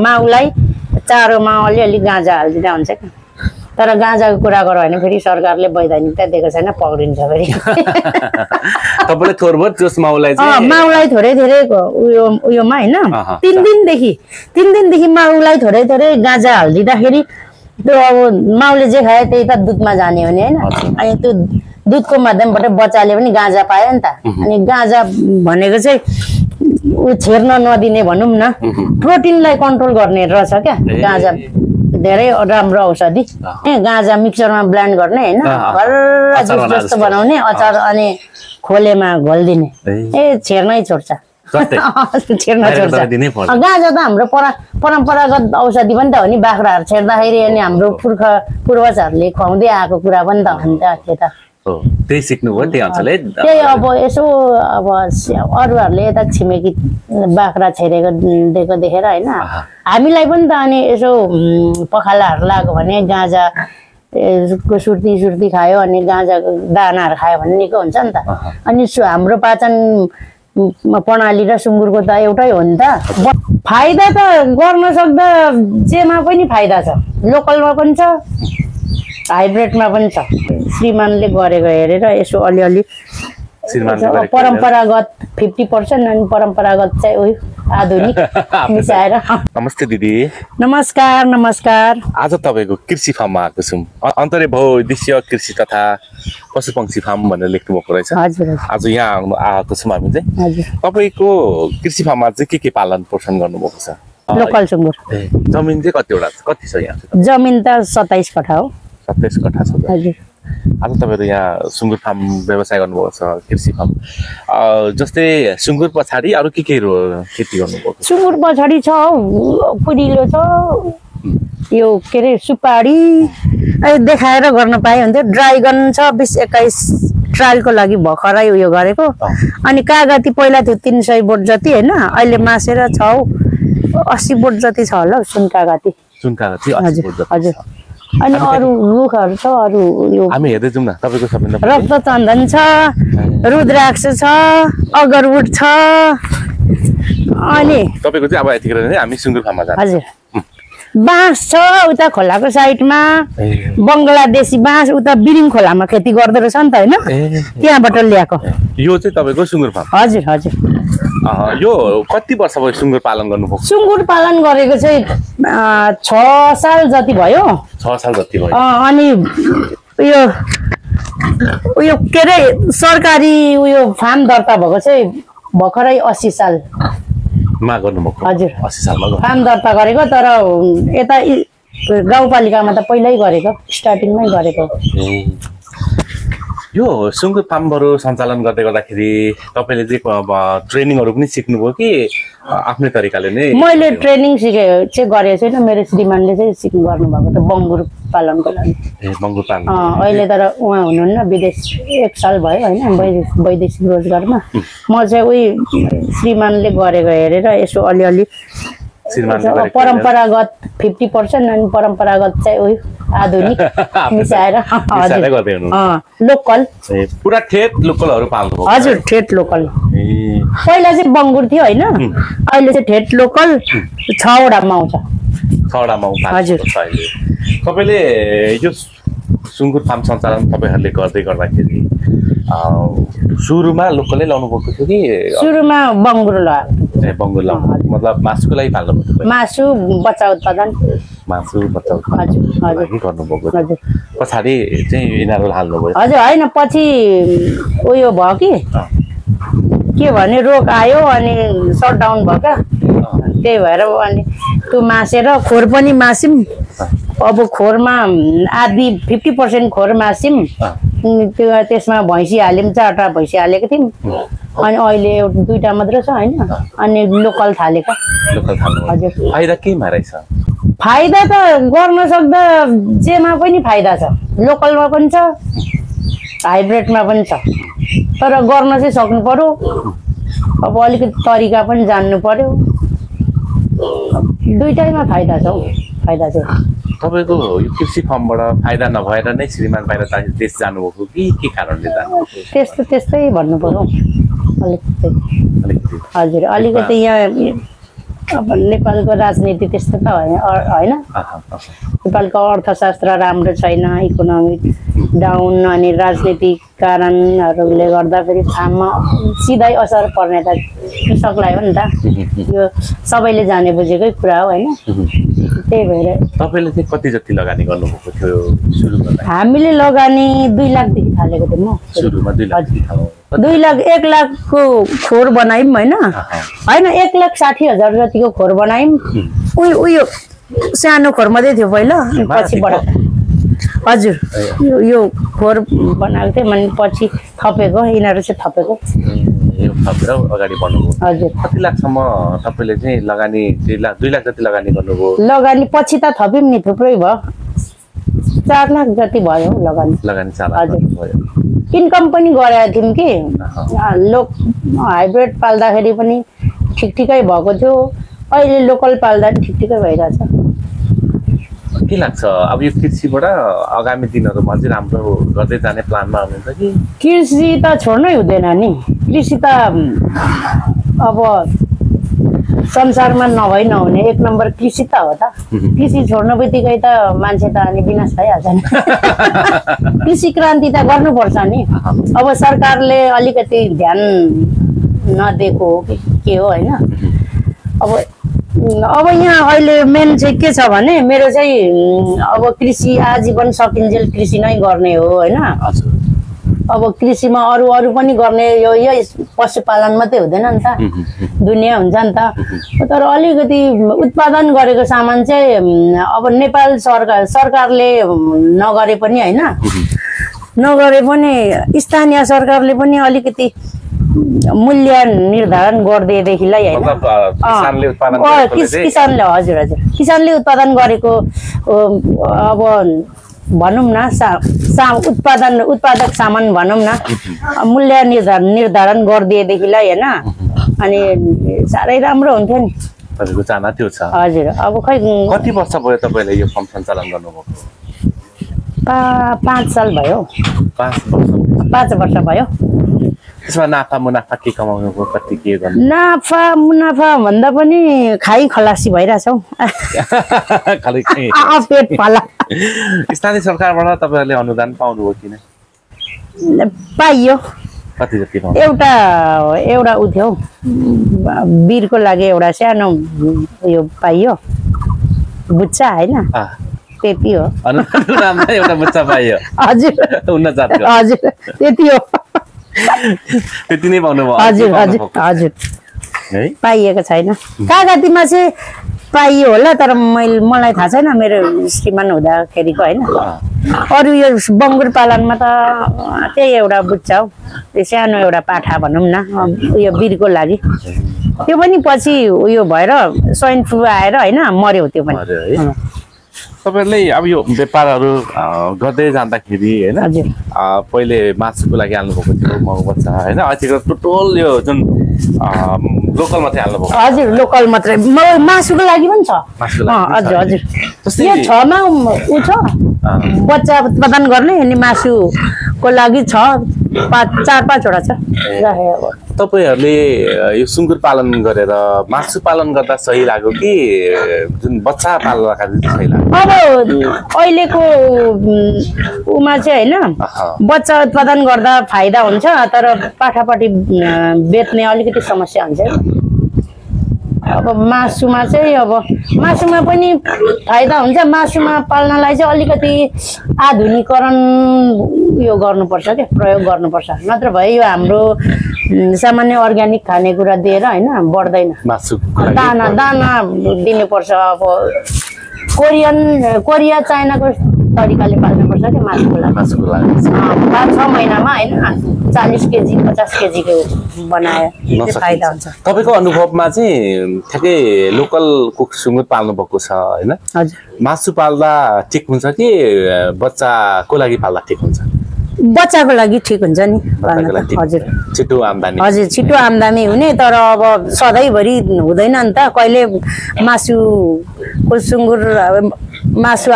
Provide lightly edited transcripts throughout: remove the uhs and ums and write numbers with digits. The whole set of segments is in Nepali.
माउलाई चारोमा अलिअलि गाँजा हालिदिँदा हुन्छ क्या तर गाँजाको कुरा गरौँ भने फेरि सरकारले वैधानिकता दिएको छैन पक्रिन्छ फेरि तपाईले थोरबोर त्यस माउलाई थोरै थोरै उयोमा हैन 3 दिनदेखि माउलाई थोरै थोरै गाँजा हालिदिँदाखेरि त्यो अब माउले जे खायो त्यही त दुधमा जाने हो नि हैन अनि त्यो दुधको माध्यमबाट बच्चाले पनि गाँजा पायो नि त अनि गाँजा भनेको चाहिँ छेर्न नदिने भनौँ न प्रोटिनलाई कन्ट्रोल गर्ने रहेछ क्या गाँजा धेरै राम्रो औषधि गाँजा मिक्सरमा ब्लेन्ड गर्ने हैन हल्ला जुस जस्तो बनाउने अचार अनि खोलेमा घोलिदिने छेर्नै छोड्छ छेर्न छोड्छ गाँजा त हाम्रो परम्परागत औषधि पनि त हो नि बाख्राहरू छेर्दाखेरि अनि हाम्रो पूर्वजहरूले खुवाउँदै आएको कुरा पनि त हो नि त त्यो त त्यही सिक्नुभयो त्यही अनुसारले त्यही अब यसो अब अरूहरूले यता छिमेकी बाख्रा छेरेको दिएको देखेर हैन हामीलाई पनि त अनि यसो पखालाहरू लाग्यो भने गाँजा सुर्ती खायो अनि गाँजाको दानाहरू खायो भने निको हुन्छ नि त अनि हाम्रो पाचन प्रणाली र सुँगुरको त एउटै हो नि त फाइदा त गर्न सक्दा जेमा पनि फाइदा छ लोकलमा पनि छ हाइब्रिडमा पनि छ श्रीमानले गरेको हेरेर यसो अलिअलि परम्परागत 50% अनि परम्परागत चाहिँ उयो आधुनिक मिसाएर नमस्ते दिदी नमस्कार आज तपाईको कृषि फार्ममा आएको छौं अन्तरे बहुउद्देश्य कृषि तथा पशु पंक्षी फार्म भनेर लेख्नु भएको रहेछ हजुर आज यहाँ आएको छौं हामी चाहिँ हजुर तपाईको कृषि फार्ममा चाहिँ के पालन पोषण गर्नु भएको छ लोकल सुँगुर जमिन चाहिँ कतिवटा कति छ यहाँ जमिन त 27 कठा हो 27 कठा छ हजुर आज तपाईहरु यहाँ सुँगुर फार्म व्यवसाय गर्नुभएको छ कृषि फार्म जस्तै सुँगुर पछाडी अरु के खेती गर्नुभएको छ सुँगुर पछाडी छ पुदिलो छ यो के रे सुपारी देखाएर गर्न पाए हुन्थ्यो ड्राइगन छ 20-21 ट्रायलको लागि भर्खरै उयो गरेको अनि कागती पहिला थियो 300 बोट जति हैन अहिले मासेर छ 80 बोट जति छ होला सुन कागती 80 बोट जति हजुर अनि अरु रुखहरु छ अरु यो हामी हेर्दै जाउँ न तपाईको सबैभन्दा रक्तचन्दन छ रुद्राक्ष छ अगरवुड छ अनि तपाईको चाहिँ अब यतिखेर हामी सुँगुर फार्ममा जान्छौँ हजुर बाँस छ उता खोलाको साइडमा बंगलादेशी बाँस उता बिरिङ खोलामा खेती गर्दै रहेछ नि त हैन त्यहाँबाट ल्याएको यो चाहिँ तपाईको सुँगुर फार्म हजुर हजुर यो कति वर्ष भयो सुँगुर पालन गर्नुभयो सुँगुर पालन गरेको चाहिँ 6 साल जति भयो 6 साल जति भयो अनि उयो के रे सरकारी उयो फार्म दर्ता भएको चाहिँ भर्खरै 80 साल मा गर्नुभएको हजुर 80 सालमा फार्म दर्ता गरेको तर यता गाउँपालिकामा त पहिल्यै गरेको स्टार्टिङमै गरेको यो सुँगुर फार्महरु सञ्चालन गर्दै गर्दाखेरि तपाईले चाहिँ ट्रेनिङहरु पनि सिक्नुभयो कि आफ्नै तरिकाले नै मैले ट्रेनिङ चाहिँ गरेको छैन मेरो श्रीमानले चाहिँ सिक्नु गर्नु भएको त बङ्गुर पालनको लागि बङ्गुर पालन अहिले तर उहाँ हुनुहुन्न विदेश 1 साल भयो हैन वैदेशिक रोजगारमा म चाहिँ उही श्रीमानले गरेको हेरेर यसो अलिअलि परम्परागत 50% अनि परम्परागत चाहिँ उयो आधुनिक मिसाएर लोकल पुरा ठेट लोकलहरु पाल्नु हजुर ठेट लोकल पहिला चाहिँ बङ्गुर थियो हैन अहिले चाहिँ ठेट लोकल 6 वटा माउ छ 6 वटा माउ हजुर तपाईले यो सुँगुर फार्म सञ्चालन तपाईहरुले गर्दै गर्दाखेरि सुरुमा लोकलै लाउनु भएको थियो कि सुरुमा बङ्गुर लगाएको बङ्गुर लाउनु मतलब मासुको लागि पाल्नु भएको मासु बच्चा उत्पादन मासु बच्चा उत्पादन गर्नु भएको हजुर पछाडी चाहिँ यिनीहरु हाल्नु भयो हजुर हैन पछि उयो भयो कि के भने रोग आयो अनि शटडाउन भयो क्या त्यही भएर अनि त्यो मासेर खोर पनि मासिम अब खोरमा आधी 50% खोर मासिम त्यो त्यसमा भैँसी हाल्यौं 4टा भैँसी हालेको थियौं अनि अहिले एउटा 2टा मात्र छ हैन अनि लोकल थालेको हजुर फाइदा केमा रहेछ फाइदा त गर्न सक्दा जेमा पनि फाइदा छ लोकलमा पनि छ हाइब्रिडमा पनि छ तर गर्न चाहिँ सक्नु पर्यो अब अलिकति तरिका पनि जान्नु पर्यो दुईटैमा फाइदा छ फाइदा चाहिँ तपाईको यो कृषि फार्मबाट फाइदा नभएर नै श्रीमान बाहिर देश जानुभएको कि के कारणले जानुभएको त्यस्तै भन्नु पर्यो अलिकति हजुर अलिकति यहाँ अब नेपालको राजनीति त्यस्तो त होइन नेपालको अर्थशास्त्र राम्रो छैन इकोनोमिक डाउन अनि राजनीतिक कारणहरूले गर्दाखेरि फार्ममा सिधै असर पर्ने त कृषकलाई हो नि त यो सबैले जाने बुझेकै कुरा हो होइन त्यही भएर तपाईले चाहिँ कति जति लगानी गर्नुभएको थियो सुरुमा हामीले लगानी 2 लाखदेखि थालेको थियौँ म सुरुमा 2 लाख 2 लाख 1 लाखको खोर बनायौँ होइन 1,60,000 जतिको खोर बनायौँ उयो सानो खोर मात्रै थियो पहिला पछि बडा हजुर यो खोर बनाएको थिएँ मैले पछि थपेको यिनीहरू चाहिँ थपेको यो थपेर अगाडि बढ्नुभयो हजुर कति लाखसम्म तपाईले चाहिँ लगानी 2 लाख जति लगानी गर्नुभयो लगानी पछि त थप्यौँ नि थुप्रै भयो 4 लाख जति भयो लगानी 4 लाख भयो इन्कम पनि गरेका थियौँ कि हाइब्रिड पाल्दाखेरि पनि ठिकठिकै भएको थियो अहिले लोकल पाल्दा ठिकठिकै भइरहेछ के लाग्छ अब यो कृषिबाट आगामी दिनहरुमा चाहिँ राम्रो गर्दै जाने प्लानमा हुनुहुन्छ कि कृषि त छोड्नै हुँदैन नि कृषि त अब संसारमा नभई नहुने 1 नम्बर कृषि त हो त कृषि छोड्नु बित्तिकै त मान्छे त अनि विनाश भइहाल्छ नि कृषि क्रान्ति त गर्नुपर्छ नि अब सरकारले अलिकति ध्यान नदिएको हो कि के हो हैन अब यहाँ अहिले मेन चाहिँ के छ भने मेरो चाहिँ अब कृषि आजीवन सकिन्जेल कृषि नै गर्ने हो हैन अब कृषिमा अरु पनि गर्ने यो पशुपालन मात्रै हुँदैन नि त दुनिया हुन्छ नि त तर अलिकति उत्पादन गरेको सामान चाहिँ अब नेपाल सरकारले नगरे पनि हैन नगरे पनि स्थानीय सरकारले पनि अलिकति मूल्य निर्धारण गरिदिएदेखिलाई हैन किसानले हजुर किसानले उत्पादन गरेको अब भनौं न उत्पादक सामान भनौं न मूल्य निर्धारण गरिदिएदेखिलाई हैन अनि साह्रै राम्रो हुन्थ्यो नि तपाईको चाहना त्यो छ हजुर अब खै कति वर्ष भयो तपाईले यो फर्म सञ्चालन गर्नुभएको 5 साल भयो 5 वर्ष भयो त्यसमा नाफा मुनाफा के कमाउनुभयो कति के गर्नु नाफा मुनाफा भन्दा पनि खाइ खलासी भइराछौ खाली पेट पाला स्थानीय सरकारबाट तपाईहरुले अनुदान पाउनुभयो किन पाइयो कति जति पाउनु एउटा उ थियो वीरको लागि एउटा सानो यो पाइयो बुच्चा हैन त्यति हो अनुदानमा एउटा बुच्चा पाइयो हजुर उन्नत जातको हजुर त्यति हो त्यति नै पाउनुभयो हजुर हजुर हजुर है पाइएको छैन कागतीमा चाहिँ पाइयो होला तर मलाई थाहा छैन मेरो श्रीमान हुँदाखेरिको हैन अरु यो बङ्गुर पालनमा त त्यही एउटा बुच्चा हो त्यो सानो एउटा पाठा भनौं न यो वीरको लागि त्यो पनि पछि उयो भएर स्वाइन फ्लू आएर हैन मर्यो त्यो पनि तपाईहरुले अब यो व्यापारहरु गर्दै जाँदाखेरि हैन पहिले मासुको लागि हाल्नु भएको थियो मगु बच्चा हैन अहिले टोटल यो जुन लोकल मात्रै हाल्नु भएको हजुर लोकल मात्रै मासुको लागि पनि छ हजुर हजुर यो 6 मा उ छ बच्चा उत्पादन गर्ने अनि मासुको लागि 4-5 वटा छ तपाईहरुले यो सुँगुर पालन गरेर मासु पालन गर्दा सही लाग्यो कि जुन बच्चा पाल्नका लागि सही लाग्यो अब अहिलेको उमा चाहिँ हैन बच्चा उत्पादन गर्दा फाइदा हुन्छ तर पाठापाटी बेच्ने अलिकति समस्या हुन्छ अब मासुमा चाहिँ अब मासुमा पनि फाइदा हुन्छ मासुमा पाल्नलाई चाहिँ अलिकति आधुनिकीकरण यो गर्नुपर्छ के प्रयोग गर्नुपर्छ नत्र भए यो हाम्रो सामान्य अर्ग्यानिक खानेकुरा दिएर हैन बढ्दैन मासु दाना दिनुपर्छ अब कोरिया चाइनाको तरिकाले पाल्नुपर्छ के मासुको लागि 5-6 महिनामा हैन 40 केजी 50 केजी को बनाए फाइदा हुन्छ तपाईको अनुभवमा चाहिँ ठ्याक्कै लोकल कुक सुँगुर पाल्नु भएको छ हैन हजुर मासु पाल्दा ठिक हुन्छ कि बच्चाको लागि पाल्दा ठिक हुन्छ बच्चाको लागि ठिक हुन्छ नि हजुर छिटो आम्दानी हजुर छिटो आम्दानी हुने तर अब सधैँभरि हुँदैन नि त कहिले मासुको सुँगुर मासु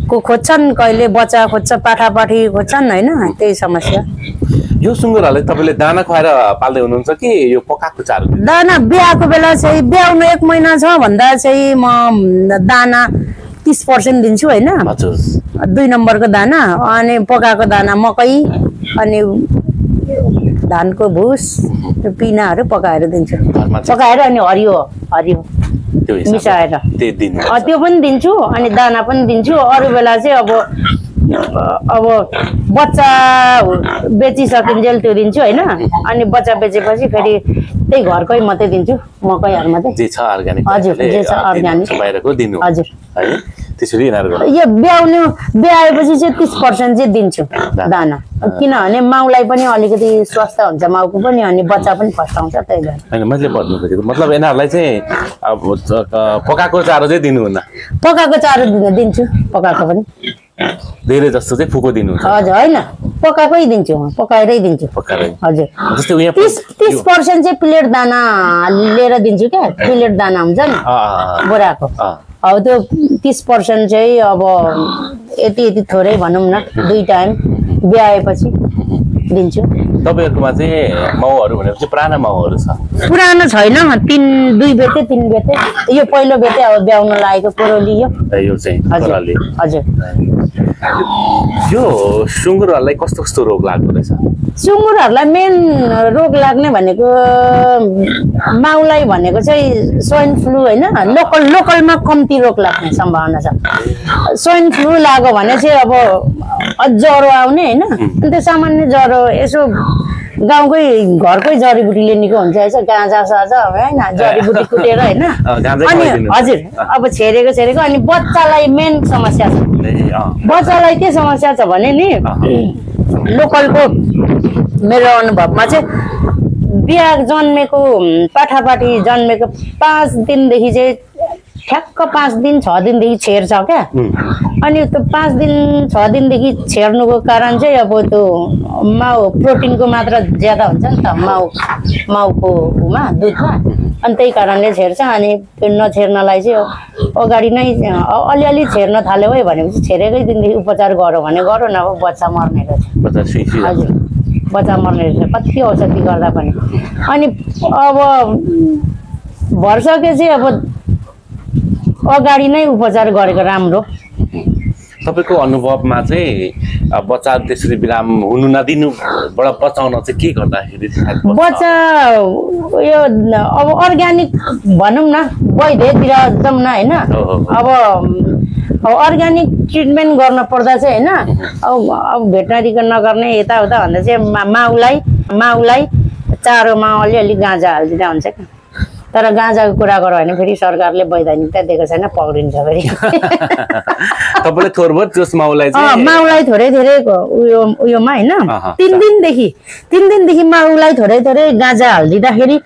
को खोज्छन् कहिले बच्चा खोज्छ पाठापाठी खोज्छन् हैन त्यही समस्या यो सुँगुरहरुलाई तपाईले दाना खुवाएर पाल्दै हुनुहुन्छ कि यो पकाएको चारो? दाना ब्याएको बेला चाहिँ ब्याउनु 1 महिना छ भन्दा चाहिँ म दाना 30% दिन्छु हैन। हजुर। 2 नम्बरको दाना अनि पकाएको दाना मकै अनि धानको भुस पिनाहरू पकाएर दिन्छु। पकाएर अनि हरियो त्यो मिसाएर त्यो पनि दिन्छु अनि दाना पनि दिन्छु। अरू बेला चाहिँ अब बच्चा बेचिसकिन्जेल त्यो दिन्छु हैन। अनि बच्चा बेचेपछि फेरि त्यही घरकै मात्रै दिन्छु, मकैहरु मात्रै जे छ अर्गानिक। हजुर, जे छ अर्गानिक बाहिरको दिनु हजुर है। त्यसरी यिनीहरुको यो ब्याएपछि चाहिँ 30% चाहिँ दिन्छु दाना, किनभने माउलाई पनि अलिकति स्वस्थ हुन्छ, माउको पनि अनि बच्चा पनि फस्टाउँछ। त्यही भएर हैन मैले भन्नु खोजेको मतलब यिनीहरुलाई चाहिँ अब पकाएको चारो चाहिँ दिनुहुन्न? पकाएको चारो दिन्छु, पकाएको पनि धेरै जस्तो चाहिँ फुको दिनुहुन्छ? हजुर हैन, पकाएकै दिन्छु, पकाएरै दिन्छु। हजुर जस्तै उहाँ 30% चाहिँ प्लेट दाना लिएर दिन्छु क्या। प्लेट दाना हुन्छ नि बोराको, अब त्यो 30% चाहिँ अब यति थोरै भनौँ न 2 टाइम ब्याएपछि दिन्छु। तपाईहरुकोमा चाहिँ माउहरु भनेपछि पुराना माउहरु छ? पुरानो छैन, 2 बेते 3 बेते। यो पहिलो बेते अब ब्याउन लागेको कोरोली यो चाहिँ कोरोली। हजुर। यो सुँगुरहरुलाई कस्तो कस्तो रोग लाग्दो रहेछ? सुँगुरहरुलाई मेन रोग लाग्ने भनेको माउलाई भनेको चाहिँ स्वाइन फ्लू हैन। लोकलमा कम्ती रोग लाग्ने सम्भावना छ। स्वाइन फ्लू लाग्यो भने चाहिँ अब ज्वरो आउने हैन। अनि त्यो सामान्य ज्वरो यसो गाउँकै घरकै जडीबुटीले निको हुन्छ यसो गाँजा साजा हैन, जडीबुटी कुटेर हैन। अनि हजुर अब छेरेको अनि बच्चालाई मेन समस्या छ। बच्चालाई के समस्या छ भने नि लोकलको मेरो अनुभवमा चाहिँ बिहा जन्मेको पाठापाठी जन्मेको 5 दिनदेखि चाहिँ ठ्याक्क 5 दिन 6 दिनदेखि छेर्छ क्या। अनि त्यो 5 दिन 6 दिनदेखि छेर्नुको कारण चाहिँ अब त्यो माउ प्रोटिनको मात्रा ज्यादा हुन्छ नि त माउकोमा दुधमा, अनि त्यही कारणले छेर्छ। अनि त्यो नछेर्नलाई चाहिँ अगाडि नै अलिअलि छेर्न थाल्यो है भनेपछि छेरेकै दिनदेखि उपचार गऱ्यो भने गरौँ न, अब बच्चा मर्ने रहेछ। हजुर बच्चा मर्ने रहेछ कति औषधि गर्दा पनि। अनि अब भर्सके चाहिँ अब अगाडि नै उपचार गरेको राम्रो। तपाईको अनुभवमा चाहिँ बच्चा त्यसरी बिराम हुनु नदिनुबाट बचाउन चाहिँ के गर्दाखेरि? बच्चा यो अब अर्ग्यानिक भनौँ न, वैद्यतिर जाउँ न हैन। अब अर्ग्यानिक ट्रिटमेन्ट गर्न पर्दा चाहिँ हैन, अब भेटनरीको नगर्ने यताउता भन्दा चाहिँ माउलाई चारोमा अलिअलि गाँजा हालिदिँदा हुन्छ क्या। तर गाँजाको कुरा गऱ्यो भने फेरि सरकारले वैधानिकता दिएको छैन, पक्रिन्छ फेरि। तपाईले थोरबोर जस माउलाई थोरै उयोमा हैन 3 दिनदेखि माउलाई थोरै गाँजा हालिदिँदाखेरि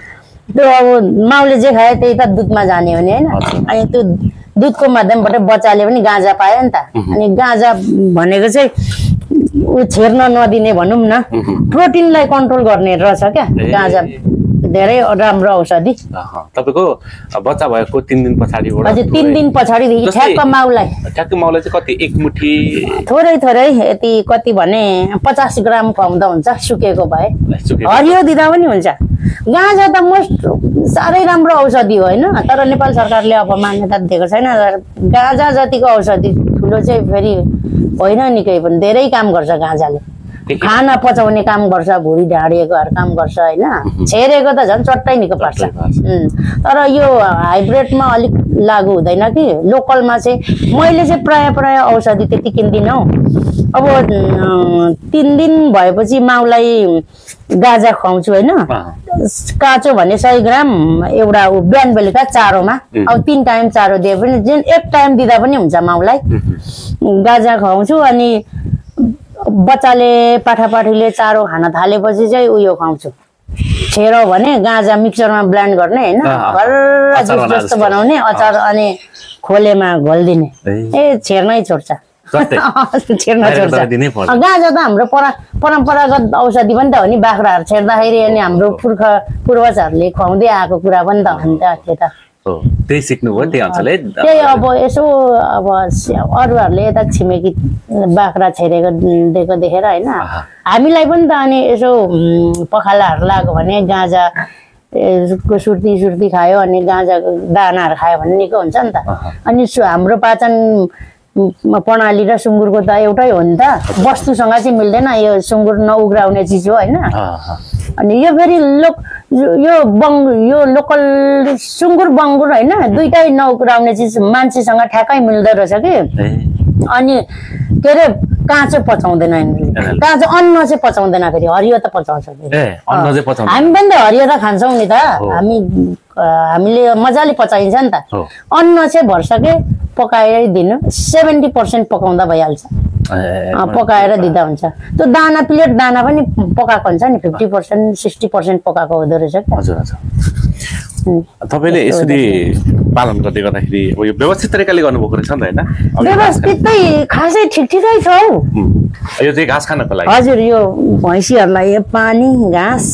त्यो अब माउले जे खायो त्यही त दुधमा जाने हो नि हैन। अनि त्यो दुधको माध्यमबाट बच्चाले पनि गाँजा पायो नि त। अनि गाँजा भनेको चाहिँ छेर्न नदिने भनौँ न, प्रोटिनलाई कन्ट्रोल गर्ने रहेछ क्या गाँजा। धेरै राम्रो औषधि। तपाईको बच्चा भएको 3 दिन पछाडीबाट? हजुर 3 दिन पछाडीदेखि ठ्याक्क माउलाई चाहिँ कति 1 मुठी थोरै यति कति भने 50 ग्राम खुवाउँदा हुन्छ, सुकेको भए। हरियो दिँदा पनि हुन्छ। गाँजा त साह्रै राम्रो औषधि हो हैन, तर नेपाल सरकारले अब मान्यता दिएको छैन। गाँजा जतिको औषधि ठुलो चाहिँ फेरि होइन, निकै पनि धेरै काम गर्छ गाँजाले। खाना पचाउने काम गर्छ, भुँडी ढाडिएकोहरू काम गर्छ हैन। छेरेको त झन् चट्टै निको पार्छ। तर यो हाइब्रिडमा अलिक लागु हुँदैन कि। लोकलमा चाहिँ मैले चाहिँ प्राय औषधि त्यति किन्दिनँ हौ। अब 3 दिन भएपछि माउलाई गाँजा खुवाउँछु हैन। काँचो भने 100 ग्राम एउटा बिहान बेलुका चारोमा। अब 3 टाइम चारो दिए पनि 1 टाइम दिँदा पनि हुन्छ माउलाई। गाँजा खुवाउँछु अनि बच्चाले पाठापाठीले चारो खान थालेपछि चाहिँ उयो खुवाउँछु, छेरो भने गाँजा मिक्सरमा ब्लेन्ड गर्ने हैन, घर जुस जस्तो बनाउने अचार अनि खोलेमा घोलिदिने। छेर्नै छोड्छ, छेर्न छोड्छ। गाँजा त हाम्रो परम्परागत औषधि पनि त हो नि। बाख्राहरू छेर्दाखेरि अनि हाम्रो पूर्वजहरूले खुवाउँदै आएको कुरा पनि त हो नि त। हो त्यही सिक्नुभयो त्यही अनुसारले त्यही अब यसो अब अरूहरूले यता छिमेकी बाख्रा छेरेको दिएको देखेर होइन हामीलाई पनि त अनि यसो पखालाहरू लाग्यो भने गाँजा को सुर्ती खायो अनि गाँजाको दानाहरू खायो भने निको हुन्छ नि त अनि हाम्रो पाचन प्रणाली र सुँगुरको त एउटै हो नि त वस्तुसँग चाहिँ मिल्दैन यो सुँगुर नउग्राउने चिज हो होइन अनि यो फेरि यो लोकल सुँगुर बङ्गुर होइन दुइटै नउग्राउने चिज मान्छेसँग ठ्याक्कै मिल्दो रहेछ कि अनि के अरे काँचो पचाउँदैन काँचो अन्न चाहिँ पचाउँदैन फेरि हरियो त पचाउँछ हामी पनि त हरियो त खान्छौँ नि त हामीले मजाले पचाइन्छ नि त अन्न चाहिँ भर्सके पकाएर दिनु 70% पकाउँदा भइहाल्छ पकाएर दिँदा हुन्छ त्यो दाना प्लेट दाना पनि पकाएको हुन्छ नि 50% 60% पकाएको हुँदो रहेछ तपाईले यसरी पालन गर्दै गर्दाखेरि यो व्यवस्थित तरिकाले गर्नुभएको रहेछ नि त हैन व्यवस्थितै खासै ठिकै छ हौ यो चाहिँ घाँस खानको लागि हजुर यो भैँसीहरुलाई यो पानी घाँस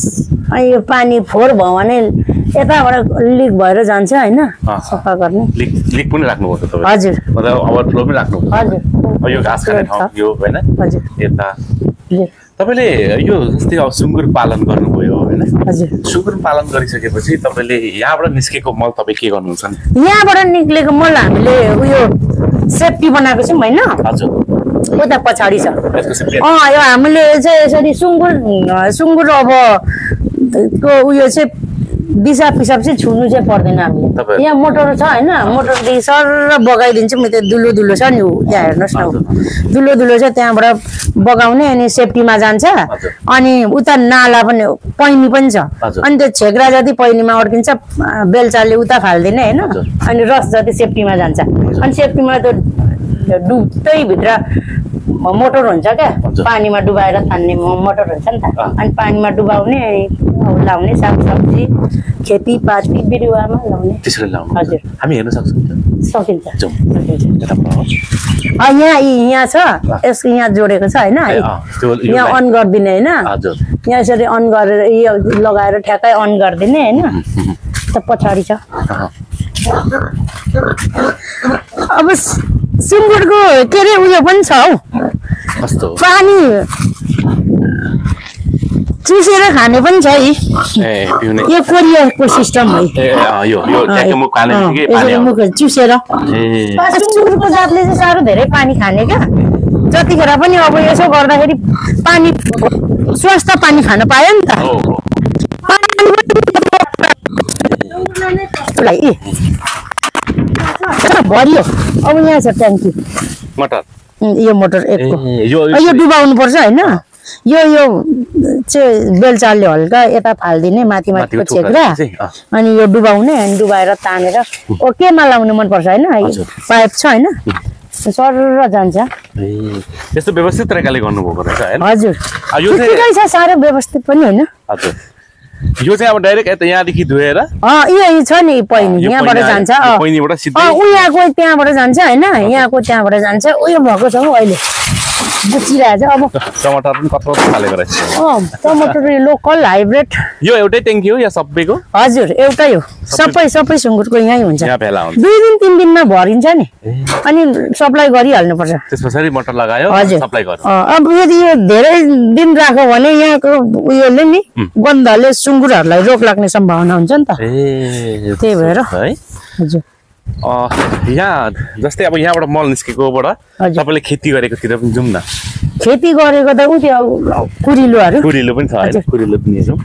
अनि यो पानी फोहोर भयो भने यताबाट लिक भएर जान्छ हैन सफा गर्ने लिक पनि राख्नु पर्छ तपाईले हजुर मतलब ओभरफ्लो पनि राख्नु पर्छ हजुर यो घाँस खाने ठाउँ यो हैन हजुर यता तपाईले यो जस्तै अब सुँगुर पालन गर्नुभयो हैन हजुर सुँगुर पालन गरिसकेपछि तपाईले यहाँबाट निस्केको मल तपाई के गर्नुहुन्छ नि यहाँबाट निस्केको मल हामीले उयो सेफ्टी बनाएको छौं हैन हजुर उता पछाडी छ यो हामीले चाहिँ यसरी सुँगुर अब को उयो चाहिँ दिशा पिसाब चाहिँ छुनु चाहिँ पर्दैन हामीले यहाँ मोटर छ हैन मोटरदेखि सर बगाइदिन्छौँ त्यो दुलो दुलो छ नि त्यहाँ हेर्नुहोस् न दुलो दुलो छ त्यहाँबाट बगाउने अनि सेफ्टीमा जान्छ अनि उता नाला पनि पैनी पनि छ अनि त्यो छेक्रा जति पैनीमा अड्किन्छ बेलचाले उता फाल्दिने हैन अनि रस जति सेफ्टीमा जान्छ अनि सेफ्टीमा त्यो डुब्दै भित्र मोटर हुन्छ क्या पानीमा डुबाएर तान्ने मोटर हुन्छ नि त अनि पानीमा डुबाउने लाउने सागसब्जी खेतीपाती बिरुवामा लाउने त्यसरी लाउनु हजुर हामी हेर्न सक्छौँ सकिन्छ यहाँ छ यसको यहाँ जोडेको छ हैन यहाँ अन गरिदिने हैन यहाँ यसरी अन गरेर यो लगाएर ठ्याक्कै अन गरिदिने हैन त पछाडी छ अब सुँगुरको के अरे उयो पनि छ हौ पानी चुसेर खाने पनि छ है यो कोरियाको सिस्टम है चुसेर सुँगुरको जातले चाहिँ साह्रो धेरै पानी खाने क्या जतिखेर पनि अब यसो गर्दाखेरि पानी स्वास्थ्य पानी खान पायो नि त भरियो अब यहाँ छ ट्याङ्की मोटर यो मोटर एकको यो डुबाउनु पर्छ हैन यो चाहिँ बेलचालले हल्का यता फाल्दिने माथि माथिको छेक्रा अनि यो डुबाउने अनि डुबाएर तानेर केमा लाउनु मन पर्छ हैन पाइप छ हैन सर जान्छ यस्तो व्यवस्थित तरिकाले गर्नुभएको रहेछ हैन हजुर यो चाहिँ साह्रै व्यवस्थित पनि हैन हजुर यो चाहिँ अब डाइरेक्ट यता यहाँदेखि धोएर यो छ नि पैनी यहाँबाट जान्छ पैनीबाट सिधै उहाँको त्यहाँबाट जान्छ हैन यहाँको त्यहाँबाट जान्छ उयो भएको छ अहिले बुझिरहेछ अब टमाटर पनि कत्रो फालेको रहेछ टमाटर लोकल हाइब्रिड यो एउटै ट्याङ्की हो या सबैको हजुर एउटै हो सबै सुँगुरको यहीँ हुन्छ यहाँ भेला हुन्छ 2 दिन 3 दिनमा भरिन्छ नि अनि सप्लाई गरिहाल्नु पर्छ त्यसपछि मोटर लगायो सप्लाई गर्नु अब यदि यो धेरै दिन राख्यो भने यहाँको उयोले नि गन्धले सुँगुरहरूलाई रोग लाग्ने सम्भावना हुन्छ नि त त्यही भएर है हजुर यहाँ जस्तै अब यहाँबाट मल निस्केकोबाट तपाईले खेती गरेकोतिर पनि जाउँ न खेती गरेको त उ त्यो कुरिलोहरु पनि छ हैन कुरिलो पनि हेरौँ